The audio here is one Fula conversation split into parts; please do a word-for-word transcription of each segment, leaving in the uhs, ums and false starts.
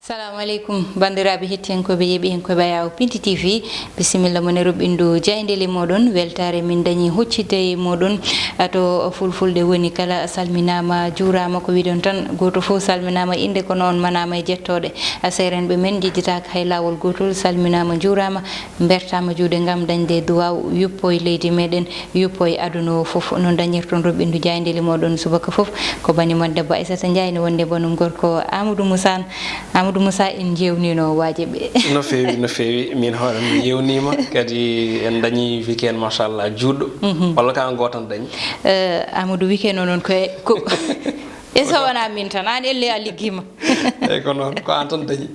Salamu aleykum, banndiraaɓe hettiyankooɓe, yeeɓiyankooɓe Ayaawo Pinti T V. Bisimilla mon e roɓɓindu jaayndeeli mooɗon. Weltaare min dañi huccitde e mooɗon. A to Fulfulde woni kala, salminaama, juuraama. Ko wiɗon tan, gooto fof salminaama innde, kono on manaama e jettooɗe. A seerenɓe men njejjitaaka hay laawol gootol, salminaama, juuraama. Mbertaama juuɗe ngam dañde duwaaw, yuppo e leydi meɗen, yuppo e aduna o fof. Noon dañirton roɓɓindu jaayndeeli mooɗon subaka fof. Ko bani mon debbo Aissata Ndiaye, ne wonde banum gorko Amadou Moussa. Amadou Moussa, en jeewnino waaje ɓe. No feewi, no feewi. Min hoore mi yewnima, kadi en dañi weekend, machallah, juutɗo. Mhm. Walla ka an gooto tan dañi? Eh, Amadou, weekend o noon ko e, ko, e so wonaa min tan, aan elle a liggiima. Eyyi, ko noon, ko aan tan dañi.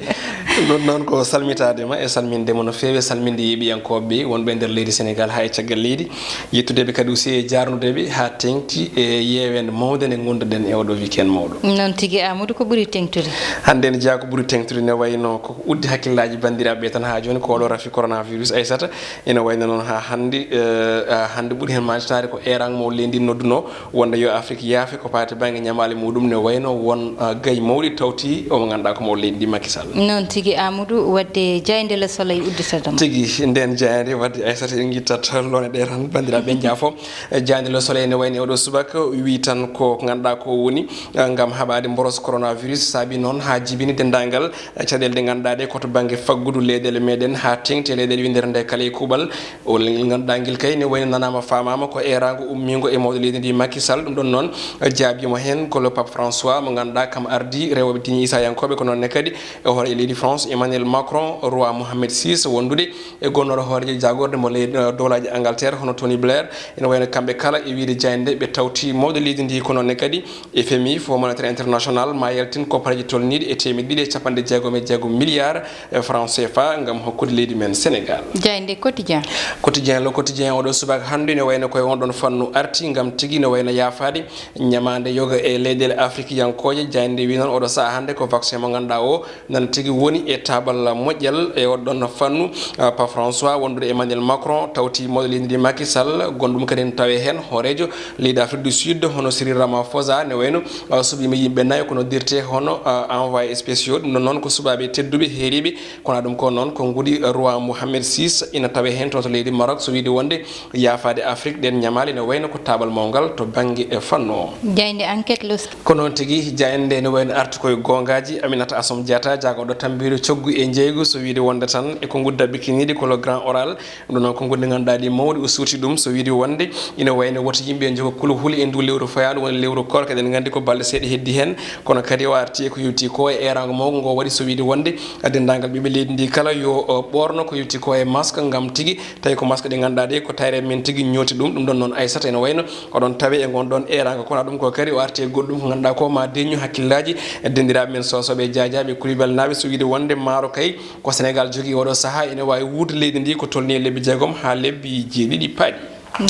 Ɗum ɗoon noon ko salmitaade ma e salminde mo no feewi, salminde yeeɓiyankooɓe wonɓe e nder leydi Sénégal haa e caggal leydi, yettude ɓe kadi aussi e jaarnude ɓe haa teeŋti e yeewende mawnde nde ngonduɗen e oɗo weekend mawɗo. Noon tigi, Amadou, ko ɓuri teeŋtude? Hannde ne jeyaa ko ɓuri teeŋtude, ne wayno ko uddi hakkillaaji banndiraaɓe ɓe tan haa jooni, ko oɗo rafi coronavirus, Aissata. Ina wayno noon haa hannde, eh, haa hannde ɓuri heen maanditaade ko eeraango mo leydi ndi noddunoo, wonde yo Afrik yaafe ko faati bannge ñamaale muɗum, ne wayno won, ah, gay mawɗi tawti omo ngannduɗaa ko mo leydi ndi, Macky Sall. Noon tigi, Amadou, wadde jaaynde Le Soleil udditata mo. Tigi, ndeen jaaynde wadde, Aissata, en ngittat loone ɗe tan, banndiraaɓe njaafo. Eh, jaaynde Le Soleil ne wayno e oɗo subaka, wi tan ko ngannduɗaa ko woni, ah, ngam haɓaade mboros coronavirus, saabi noon haa jibini denndaangal, eh, caɗeele ɗe ngannduɗaa ɗe ko to bannge faggudu leyɗeele meɗen haa teeŋti e leyɗeele winndere nde kala e kuuɓal. O leñol ngannduɗaa ngel kay ne wayno nanaama faamaama ko eeraango ummiingo e mawɗo leydi ndi Macky Sall. Ɗum ɗoon noon jaabiima heen ko le Pape François mo ngannduɗaa kam ardii rewooɓe diine Iisayankooɓe, ko noon ne kadi e hoore leydi France Emmanuel Macron, roi Mohamed six wondude e gonnooɗo hooreejo jaagorɗe mo leydi, eh, dowlaaji Angleterre hono Tony Blair. Ene wayno kamɓe kala e wiyde jaaynde ɓe tawti mawɗo leydi ndi, ko noon ne kadi F M I, Fonds Monétaire International, ma yaltin koppareeji tolniiɗi e teemedde ɗiɗi e capanɗe jeegom e jeegom milliards, eh, francs C F A ngam hokkude leydi men Sénégal. Jaaynde Quotidien. Quotidien, Le Quotidien, oɗo subaka hannde ne wayno koye on ɗon fannu arti ngam tigi ne wayno yaafaade ñamaande yoga e leyɗeele afrikiyankooje. Jaaynde wi noon oɗo sahaa hannde ko vaccin mo ngannduɗaa o nana tigi woni e taabal moƴƴal e oɗon fannu. Ah, Pape François wondude Emmanuel Macron tawti mawɗo leydi ndi Macky Sall, gonɗum kadi ne tawee heen hooreejo leydi Afrique du Sud hono Cyril Ramaphosa, ne wayno, ah, suɓiima yimɓe nayo ko noddirtee hono, ah, envoyé spéciaux. Ɗum ɗon noon ko suɓaaɓe tedduɓe, heeriiɓe, kono ɗum ko noon ko ngudi roi Mohamed six ina tawee heen toon to leydi Maroc, so wiyde wonde yaafaade Afrik ɗeen ñamaale ne wayno ko taabal mawngal to bannge e fannu o. Jaaynde Enquête, Le Ko noon tigi, jaaynde ne wayno arti koye goongaaji Aminata Assome Diatta, jaagorɗo tambiiɗo coggu e njeeygu, so wiyde wonde tan e ko ngudda bikkiniiɗi ko le grand oral. Ɗum noon ko nguddi ngannduɗaa ɗi mawɗi o suuti ɗum, so wiyde wonde ina wayno woto yimɓe njogo kuluhuli e ndu lewru fayaandu, woni lewru koorka, eɗen nganndi ko balɗe seeɗa heddi heen, kono kadi o arti e ko yowti ko e eeraango mawɗo ngo waɗi, so wiyde wonde denndaangal ɓiɓɓe leydi ndi kala yo, o, ɓoorno ko yowti ko e masque, ngam tigi tawi ko masque ɗe ngannduɗaa ɗe ko tayre men tigi ñooti ɗum. Ɗum ɗon noon, Aissata, ene wayno oɗon tawe e ngon ɗon eeraango, kono ɗum ko kadi o arti e goɗɗum ko ngannduɗaa ko ma deñu hakkillaaji e denndiraaɓe men Soosooɓe e Jaajaaɓe e Kulibal naaɓe, so wiyde wonde maaro kay ko Sénégal jogii oɗo sahaa ene waawi wuurde leydi ndi ko tolni e lebbi jeegom haa lebbi jeeɗiɗi paaɗi.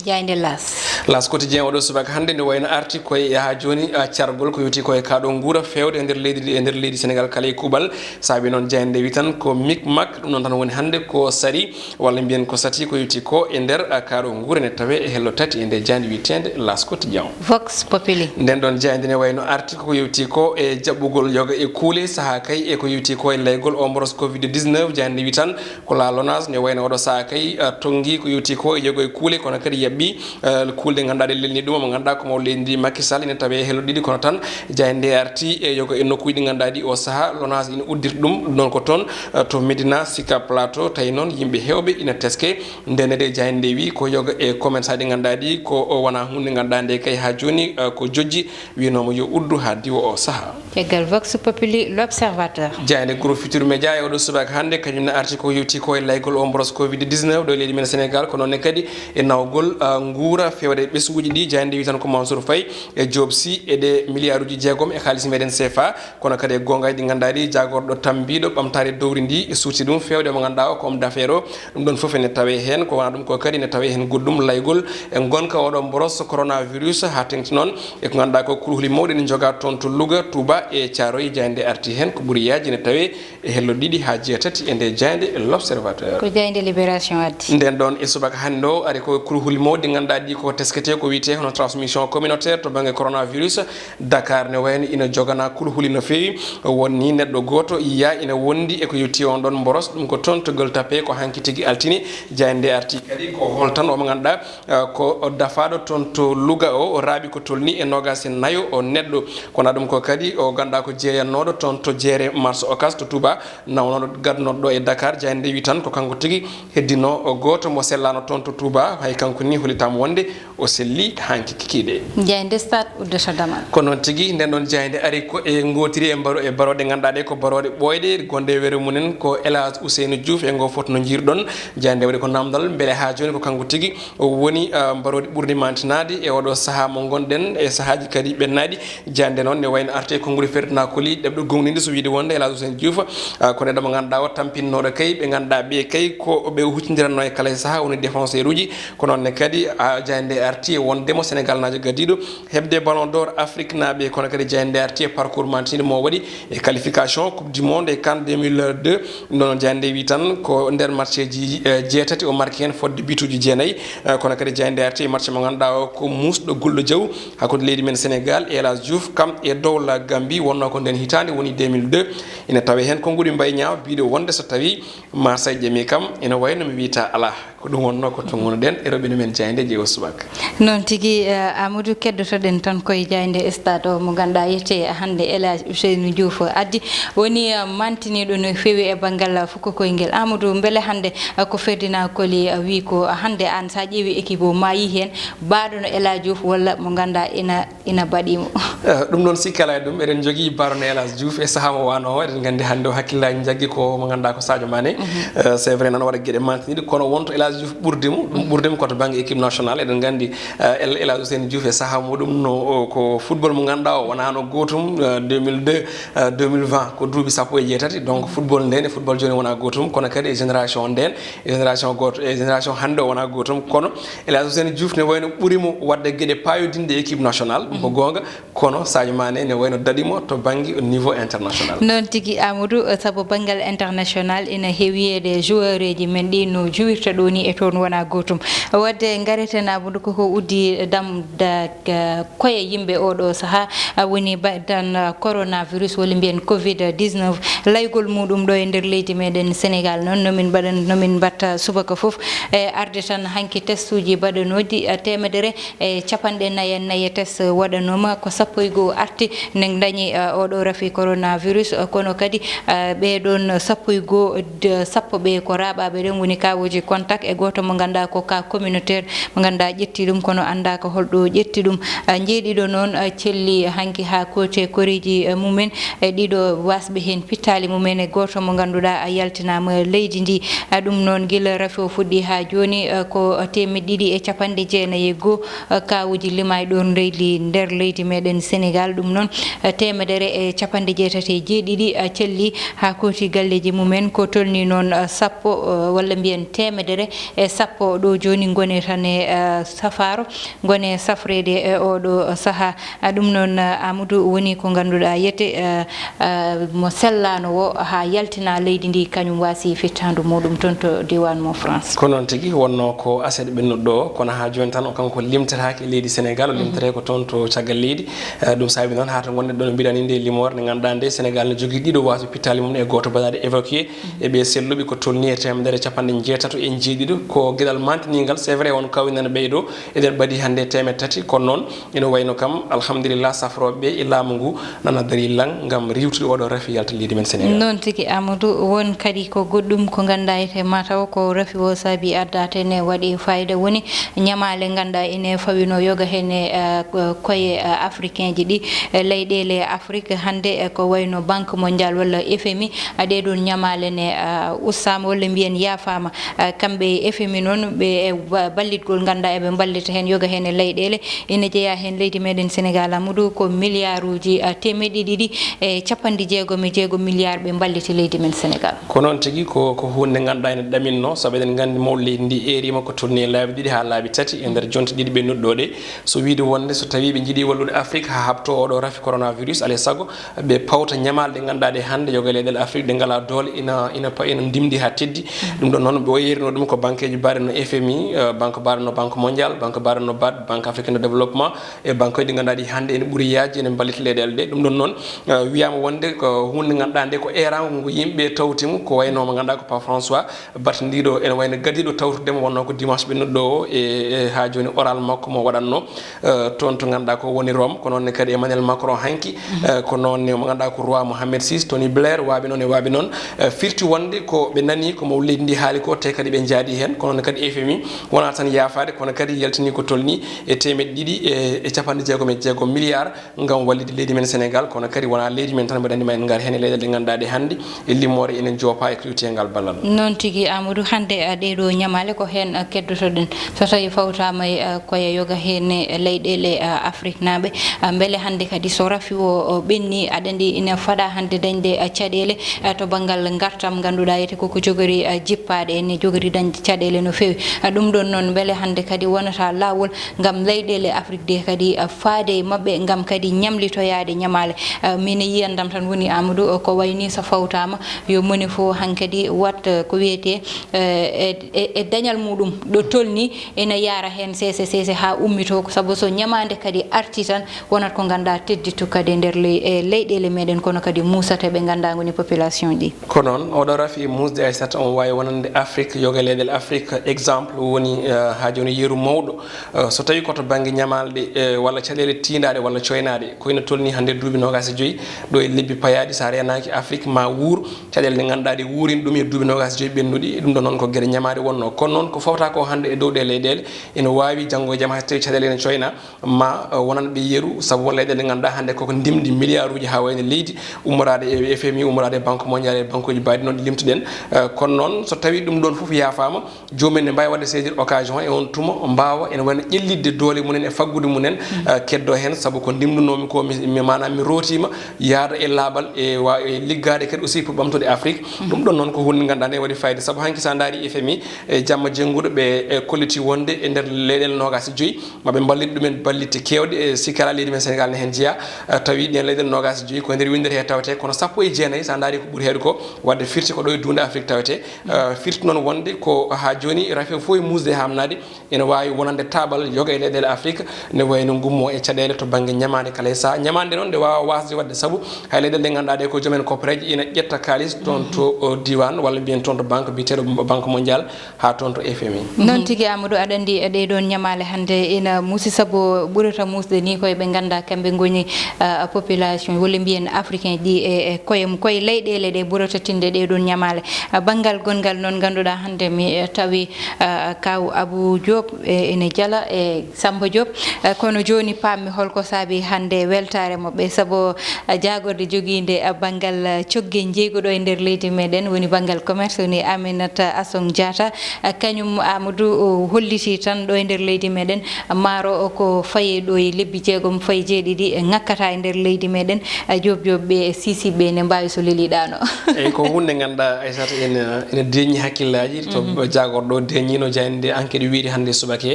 Jaaynde L'As. L'As Quotidien oɗo subaka hannde ne wayno arti koye haa jooni, ah, cargol ko yowti koye kaa ɗo nguura feewde e nder leydi ndi, e nder leydi Sénégal kala e kuuɓal. Saabi noon jaaynde wi tan ko mikmak, ɗum noon tan woni hannde ko sari, walla mbiyen ko sati ko yowti ko e nder, ah, kaa ɗo nguura ne tawee e hello tati e nde jaaynde wiyeteende L'As Quotidien. Vox Populi. Nden ɗon jaaynde ne wayno arti ko yowti ko e jaɓɓugol yoga e kuule sahaa kay e ko yowti ko e laygol o mboros covid dix-neuf. Jaaynde wi tan ko la LONASE ne wayno oɗo sahaa kay, ah, tonngi ko yowti ko e yoga e kuule, kono kadi yaɓɓi, ah, kuulde ngannduɗaa ɗe lelni ɗum, mo ngannduɗaa ko mawɗo leydi ndi Macky Sall ina tawee e hello ɗiɗi, kono tan jaaynde nde arti e yoga e nokkuuji ɗi ngannduɗaa ɗi o sahaa LONASE ina uddirta ɗum. Ɗum noon ko toon, ah, to Médina, Sicap Plateau, tawi noon yimɓe heewɓe ina teske. Ndeen ne de jaaynde nde wi ko yoga e commerçant ɗi ngannduɗaa ɗi ko o wona huunde ngannduɗaa nde kay haa jooni, ah, ko jojji wiyanooma yo uddu haa diwa o sahaa. Caggal Vox Populi, L'Observateur. Jaaynde Groupe Futurs Médias e oɗo subaka hannde kañum ne arti ko yowti ko e laygol o mboros covid dix-neuf ɗo e leydi men Sénégal, ko noon ne kadi e nawgol, ah, nguura feewde ɓesnguuji ɗi. Jaaynde wi tan ko Mansour Faye e Diop Sy e ɗe milliarduuji jeegom e kaalis meɗen C F A. Kono kadi e goongaaji ɗi ngannduɗaa ɗi, jaagorɗo tambiiɗo ɓamtaare dowri ndi e suuti ɗum feewde mo ngannduɗaa o ko homme d'affaires o. Ɗum ɗon fof ene tawee heen, ko wonaa ɗum ko kadi ene tawee heen goɗɗum, laygol e ngonka oɗo mboros coronavirus, haa teeŋti noon e ko ngannduɗaa ko kuluhuli mawɗi ene njogaa toon to Louga, Touba e Thiaroye. Jaaynde nde arti heen ko ɓuri yaajde ene tawee e hello ɗiɗi haa jeetati e nde jaaynde L'Observateur. Ko jaaynde Libération addi. Nden ɗon e subaka hannde o ari ko kuluhuli Mawɗi ngannduɗaa ɗi ko tesketee ko wiyetee hono transmission communautaire to bannge coronavirus. Dakar ne wayno ina jogana kulhuli no feewi. Won ni neɗɗo gooto yiyaa ina wondi e ko yowti on ɗon mboros. Ɗum ko toon to Gueule Tapée ko hanki tigi altine. Jaaynde arti kadi ko holtan omo ngannduɗaa, eh, ko dafaaɗo toon to Louga o, o raaɓi ko tolni e noogaas e nayo o neɗɗo. Kono ɗum ko kadi o ngannduɗaa ko jeeyannooɗo toon to jeere marché Ocass to Touba. Nawnooɗo gaddanooɗo ɗo e Dakar, jaaynde wi tan ko kanko tigi heddino gooto mo sellaano toon to Touba, hay kanko ni hollitaama wonde o selli hanki kikiiɗe. Jaaynde Stade uddata damal. Ko noon tigi, nden ɗon jaaynde ari ko e ngootiri e mbaro-, e barooɗe ngannduɗaa ɗe ko barooɗe ɓooyɗe, gonde e wiyre mumen ko El Hadj Ousseynou Diouf e ngo fof no njiirɗon. Jaaynde waɗi ko namdal, mbele haa jooni ko kanko tigi o woni, ah, mbarooɗe ɓurɗe mantinaade e oɗo sahaa mo ngonɗen e sahaaji kadi ɓennaaɗi. Jaaynde noon ne wayno arte e konngol Ferdinand Coly, ɗeɓɗo gonɗinde so wiyde wonde El Hadj Ousseynou Diouf, ah, ko neɗɗo mo ngannduɗaa o tampinnooɗo kay, ɓe ngannduɗaa ɓe kay ko ɓe huccondiratnoo e kala e sahaa, woni défenseur uji, kono noon ne kadi, ah, jaaynde arti e wonde mo Sénégal naajo gadiiɗo heɓde Ballon d'Or Afrique naaɓe, kono kadi jaaynde arti e parcours mantiniiɗo mo waɗi e qualification Coupe du Monde e CAN deux mille deux. Ɗum ɗoon jaaynde wi tan ko nder matcheji, eh, jeetati o marki heen fodde bituuji jeenayi. Eh, kono kadi jaaynde arti e match mo ngannduɗaa o ko muusɗo gulɗo jaw hakkunde leydi men Sénégal e El Hadj Diouf, kam e Dowla Gambie, wonnoo ko nden hitaande woni deux mille deux. Ina tawee heen ko nguɗi mbayi ñaaw biiɗo wonde so tawii Marseille ƴami kam, ina wayno mi wiyta alaa. Ko ɗum wonnoo ko tonngunoɗen e roɓɓe men jaaynde jeewo subaka. Noon tigi, eh, Amadou, keddotoɗen tan koye jaaynde Stade o mo ngannduɗaa yetee hannde El Hadj Ousseynou Diouf addi. Woni, eh, mantiniiɗo no feewi e banngal fuko koyngel. Amadou, mbele hannde, eh, ko Ferdinand Coly, eh, wi ko hannde aan so a ƴeewi équipe o ma yi heen baaɗo no El Hadj Diouf walla mo ngannduɗaa ina ina baɗi mo. Eh, ɗum noon sikki alaa e ɗum, eɗen njogii baaɗo no El Hadj Diouf e sahaa mo wano o, eɗen nganndi hannde o hakkillaaji njaggi ko mo ngannduɗaa ko Sadio Mané. Mhm. Eh, c'est vrai noon waɗa geɗe mantiniiɗe, kono wonto El Hadj Diouf ɓurdi mo, ɗum ɓurdi mo ko to bannge équipe nationale. Eɗen nganndi, eh, El, El Hadj Ousseynou Diouf e sahaa muɗum no, o, ko football mo ngannduɗaa o wonano gootum, eh, deux mille deux, eh, deux mille vingt ko duuɓi sappo e jeetati, donc football nden e football jooni wona gootum, kono kadi e génération nden, e génération gooto, e génération hannde o wona gootum, kono El Hadj Ousseynou Diouf ne wayno ɓuri mo waɗde geɗe payodinɗe équipe nationale, ɗum ko goonga, kono Sadio Mané ne wayno daɗi mo to bannge niveau international. Noon tigi, Amadou, sabu banngal international ina heewi e joueureji men ɗi no juwirta ɗo ni e toon wona gootum. Wadde ngareten, Amadou, koko uddi dam da, eh, koye yimɓe oɗo sahaa, ah, woni ba-, tan, ah, coronavirus walla mbiyen covid dix-neuf, laygol muɗum ɗo e nder leydi meɗen Sénégal noon, no min mbaɗan-, no min mbatta subaka fof, e arde tan hanki testuji baɗanooji, eh, teemedere e capanɗe nayi e nayi test waɗanooma, ko sappo e goo arti ne dañi, eh, oɗo rafi coronavirus, eh, kono kadi, eh, ɓee ɗoon sappo e goo, d-, sappo ɓe ko raaɓaaɓe ɗen woni kawuji contact e gooto mo ngannduɗaa ko ka communautaire mo ngannduɗaa ƴetti ɗum kono anndaaka holɗo ƴetti ɗum. Eh, njeeɗiɗo noon, eh, celli hanki haa kooti e koreeji, eh, mumen, e ɗiɗo wasɓe heen pittaali mumen e gooto mo ngannduɗaa a yaltinaama leydi ndi. Eh, ɗum noon gila rafi o fuɗɗi haa jooni, eh, ko teemeɗɗe ɗiɗi e capanɗe jeenayi e goo, eh, kawuji lima e ɗoon leydi nder leydi meɗen Sénégal. Ɗum noon, eh, teemedere e capanɗe jeetati e jeeɗiɗi, eh, celli haa kooti galleeji mumen, ko tolni noon, eh, sappo, eh, walla mbiyen teemedere e sappo ɗo jooni ngoni tan e, eh, safaaro, ngoni safreede e oɗo sahaa. Ah, ɗum noon, ah, Amadou, woni ko ngannduɗaa yete, ah, ah, mo sellaano o haa yaltina leydi ndi, kañum waasi fittaandu muɗum toon to diiwaan mo France. Ko noon tigi, wonnoo ko aset ɓennuɗo o, kono haa jooni tan o kanko limtetaake e leydi Sénégal, o limtetee ko toon to caggal leydi. Ah, ɗum saabi noon haa to ngonɗen ɗo no mbiɗa ni nde limoore nde ngannduɗaa nde Sénégal ne jogii ɗiɗo wasɓe pittaali mum e gooto baɗaaɗo évacué. E ɓe selluɓe ko tolni e teemedere capanɗe njeetato e jeeɗiɗo. Ko geɗal mantiniigal, c'est vrai, on kawri nana ɓeydo e nder ɓadii hannde teemedde tati, kono noon ina wayno kam, alhamdulillah, safrooɓe ɓe e laamu ngu nana darii lan ngam riiwtude oɗo rafi yalta leydi men Sénégal. Noon tigi, Amadou, won kadi ko goɗɗum ko ngannduɗaa ete mataw ko rafi o saabi addaade ne waɗi fayida, woni ñamaale ngannduɗaa ene fawino yoga heen e, eh, koye, eh, africain ji ɗi, eh, leyɗeele Afrique hannde, eh, ko wayno Banque Mondiale walla F M I, ah, ɗee ɗoon ñamaale ne, ah, ustaama walla mbiyen yaafaama. Ah, kamɓe e F M I noon, ɓe e ba-, ballitgol ngannduɗaa eɓe mballita heen, yoga heen e leyɗeele, ina jeyaa heen leydi meɗen Sénégal, Amadou, ko miliyaaruuji, ah, teemeɗɗe ɗiɗi e capanɗe jeegom e jeegom miliyaar ɓe mballiti leydi men Sénégal. Ko noon tigi, ko, ko huunde nde ngannduɗaa ene ɗaminno, sabu eɗen nganndi mawɗo leydi ndi eeriima ko tolni e laabi ɗiɗi haa laabi tati e nder jonte ɗiɗi ɓennuɗe ɗo ɗe. So wiyde wonde so tawii ɓe njiɗi wallude Afrique haa haɓtoo oɗo rafi coronavirus, alaa e sago ɓe pawta ñamaale ɗe ngannduɗaa ɗe hannde yoga e leyɗeele Afrique ɗe ngalaa doole ina, ina pa-, ina ndimndi haa teddi. Ɗum ɗoon noon, ɓe o yeerino ɗum ko Banqueeji mbaɗatno F M I, eh, banque mbaɗatno Banque Mondiale, banque mbaɗatno bad, Banque Africaine de Développement, e banqueeji ɗi ngannduɗaa ɗi hannde ene ɓuri yaajde, ene mballita leyɗeele ɗe. Ɗum ɗon noon, eh, wiyaama wonde ko huunde ngannduɗaa nde ko eeraango ngo yimɓe tawti mo, ko wayno mo ngannduɗaa ko Pape François Batte ndiɗo, ene wayno gadiiɗo tawtude mo, wonnoo ko dimanche ɓennuɗo o, e, e haa jooni oral makko mo waɗatno, eh, toon to ngannduɗaa ko woni Rome, ko noon ne kadi Emmanuel Macron hanki, eh, ko noon ne mo ngannduɗaa ko roi Mohamed six, Tony Blair, waaɓe noon e waaɓe noon, eh, firti wonde ko ɓe nani ko mo leydi ndi haali ko, te kadi ɓe njaadi heen, ko noon ne kadi F M I wonaa tan yaafaade, kono kadi yaltini ko tolni e teemeɗɗe ɗiɗi e, e capanɗe jeegom e jeegom milliards ngam wallitde leydi men Sénégal, kono kadi wonaa leydi men tan, mbeɗa anndi ma en ngar heen e leyɗeele ɗe ngannduɗaa ɗe hannde e limoore ene joopa e ko yowiti e ngal ballal. Noon tigi, Amadou, hannde, a, ɗee ɗoo ñamaale ko heen, a, keddotoɗen. So tawii fawtaama e, a, koye yoga heen e leyɗeele, a, Afriknaaɓe, a, mbele hannde kadi so rafi o, o ɓenni, aɗa anndi ina faɗa hannde dañde, a, caɗeele, a, to banngal ngartam, ngannduɗaa wiyetee ko ko jogori, a, jippaade, ene jogori dañde caɗeele no feewi. A, ɗum ɗoon noon, mbele hannde kadi wonata laawol ngam leyɗeele Afrik ɗe kadi, a, faade e maɓɓe, ngam kadi ñamlitoyaade ñamaale. A, min e yiyannde am tan woni, Amadou, ko wayi ni so fawtaama, yo moni fof hankadi waɗ, a, ko wiyetee, e, e, e, e dañal muɗum, ɗo tolni ina yaara heen seese seese haa ummitoo, ko sabu so ñamaande kadi arti tan, wonat ko ngannduɗaa teddittu kadi e nder ley-, e leyɗeele meɗen, kono kadi muusata ɓe ngannduɗaa ngoni population ɗi. Ko noon, oɗo rafi muusde, Aissata, on waawi wonande Afrik, yoga e leyɗeele Afrik, exemple woni, eh, haa jooni yeru mawɗo. Eh, so tawii ko to bannge ñamaalɗe, eh, walla caɗeele tiindaaɗe walla coynaaɗe, ko ina tolni hannde duuɓi noogaas e joyi, ɗo e lebbi payaaɗi, so a reenaaki Afrik ma wuur, caɗeele ɗe ngannduɗaa ɗe wuurin ɗum e duuɓi noogaas e joyi ɓennuɗi, ɗum ɗo noon ko geɗe ñamaaɗe wonnoo. Kono noon ko fawta ko hannde e dow ɗe leyɗeele, ina waawi janngo e jam hay so tawii caɗeele ene coynaa, ma, eh, wonanɓe yeru, sabu won leyɗeele ɗe ngannduɗaa hannde koko ndimɗi milliarduuji haa wayno leydi, ummoraade e F M I, ummoraade e Banque Mondiale e banqueuji mbaɗi noon ɗi limtuɗen. Eh, kono noon so tawii ɗum ɗoon fof yaafaama, joomum en ne mbaawi waɗde saisir occasion e on tuma, mbaawa ene wayno ƴellitde doole mum en e faggudu mum en, eh, keddo heen, sabu ko ndimɗunoomi ko mi, mi, maanaam mi rootiima yaada e laaɓal e wa-, e liggaade kadi aussi pour ɓamtude Afrique. Ɗum ɗoon noon ko huunde nde ngannduɗaa nde waɗi fayida, sabu hanki so a ndaari F M I e jamma jennguɗo ɓe, e, kolliti wonde e nder leyɗeele noogaas e joyi, maɓe mballit ɗumen ballitte keewɗe, e, sikkata leydi men Sénégal ne heen jeyaa, eh, tawi ɗen leyɗeele noogaas e joyi ko e nder winndere he tawetee, kono sappo e jeenayi so a ndaari ko ɓuri heewde ko waɗde firti ko ɗo e duunde Afrique tawetee. Eh, firti noon wonde ko haa jooni rafi o fof e muusde e haamnaade, ene waawi wonande taaɓal yoga e leyɗeele Afrique, ne wayno ngummo e caɗeele to bannge ñamaande kala e sahaa. Ñamaande noon nde waawa waasde waɗde, sabu hay leyɗeele ɗe ngannduɗaa ɗe ko joom en koppareeji ina ƴetta kaalis toon to, o, diiwaan walla mbiyen toon to banque biyeteeɗo Banque Mondiale haa toon to F M I. Noon tigi, Amadou, aɗa anndi e ɗee ɗoon ñamaale hannde ina muusi, sabu ɓurata muusde ni koye ɓe ngannduɗaa kamɓe ngoni, ah, population walla mbiyen africain ɗi e, e koye mum, koye leyɗeele ɗe ɓurata tinde ɗee ɗoon ñamaale. Ah, banngal gonngal noon ngannduɗaa hannde mi, eh, tawi, ah, kaaw Abou Diop, eh, ene jala e Samba Diop. Eh, kono jooni paammi holko saabi hannde weltaare maɓɓe, sabu, eh, jaagorde jogiinde, eh, banngal, eh, cogge njeeygu ɗo e nder leydi meɗen, woni banngal commerce, woni Aminata Assong Diatta. Eh, kañum Amadou o holliti tan ɗo e nder leydi meɗen, maaro o ko faye ɗo e lebbi jeegom, faye jeeɗiɗi, eh, ŋakkata e nder leydi meɗen. Eh, Diop Diop ɓe, eh, Sisi ɓe ne mbaawi so leliɗaano. Eyi, ko huunde ngannduɗaa, Aissata, ene, ene deeñi hakkillaaji, to jaagorɗo o deeñino jaaynde enquête wiiri hannde subaka.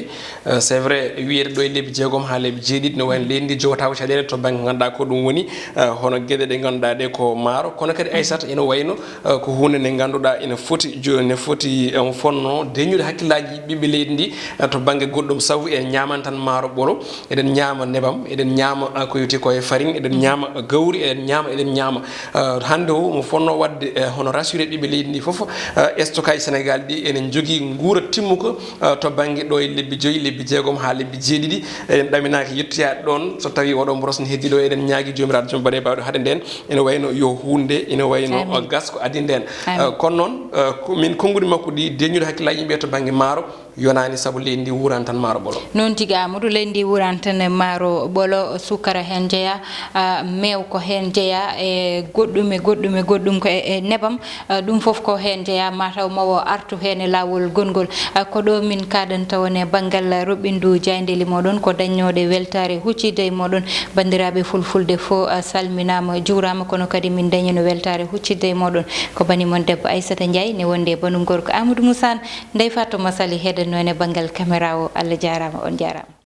Euh, c'est vrai, wiyete ɗo e lebbi jeegom haa lebbi jeeɗiɗi, no wayno leydi ndi jogataako caɗeele to bannge ngannduɗaa ko ɗum woni, euh, hono geɗe ɗe ngannduɗaa ɗe ko maaro, kono kadi Aissata ene wayno, euh, ko huunde nde ngannduɗaa ene foti jo-, ene foti, euh, fotnoo deeñude hakkillaaji ɓiɓɓe leydi ndi, euh, to bannge goɗɗum, sabu en ñaaman tan maaro ɓolo, eɗen ñaama nebam, eɗen ñaama, euh, ko yowiti ko e farine, eɗen ñaama gawri, eɗen ñaama, eɗen ñaama. Euh, hannde o mo fotnoo waɗde, euh, hono rassurer ɓiɓɓe leydi ndi fof, euh, stockage Sénégal ɗi ene njogii nguura timmuka, eh, to bannge ɗo e lebbi joyi, lebbi jeegom haa lebbi jeeɗiɗi. Eɗen ɗaminaaki yettoyaade ɗoon, so tawii oɗo mboros ne heddii ɗo, eɗen ñaagii Joomiraaɗo Jom baɗe baawɗe haɗe ndeen, ene wayno yo huunde, ene wayno, eh, gas ko adii ndeen. Eh, kono noon, eh, ko min konguɗi makko ɗi deeñude hakkillaaji yimɓe to bannge maaro yonaani, sabu leydi ndi wuuraani tan maaro ɓolo. Noon tigi, Amadou, leydi ndi wuuraani tan e maaro ɓolo, suukara heen jeyaa, ah, meew ko heen jeyaa, e goɗɗum e goɗɗum e goɗɗum ko e, e nebam. Ah, ɗum fof ko heen jeyaa, mataw ma o artu heen e laawol gonngol. Ah, ko ɗo min kaadanta on e banngal roɓɓindu jaayndeeli mooɗon, ko dañnooɗe weltaare huccitde e mooɗon. Banndiraaɓe fulfulde fof, ah, salminaama, juuraama, kono kadi min dañino weltaare huccitde e mooɗon. Ko bani mon debbo Aissata Ndiaye, ne wondi e banum gorko Amadou Moussa Anne, Ndeye Fatou Massaly heedanno en e banngal caméra o. Allah jaaraama, on jaaraama.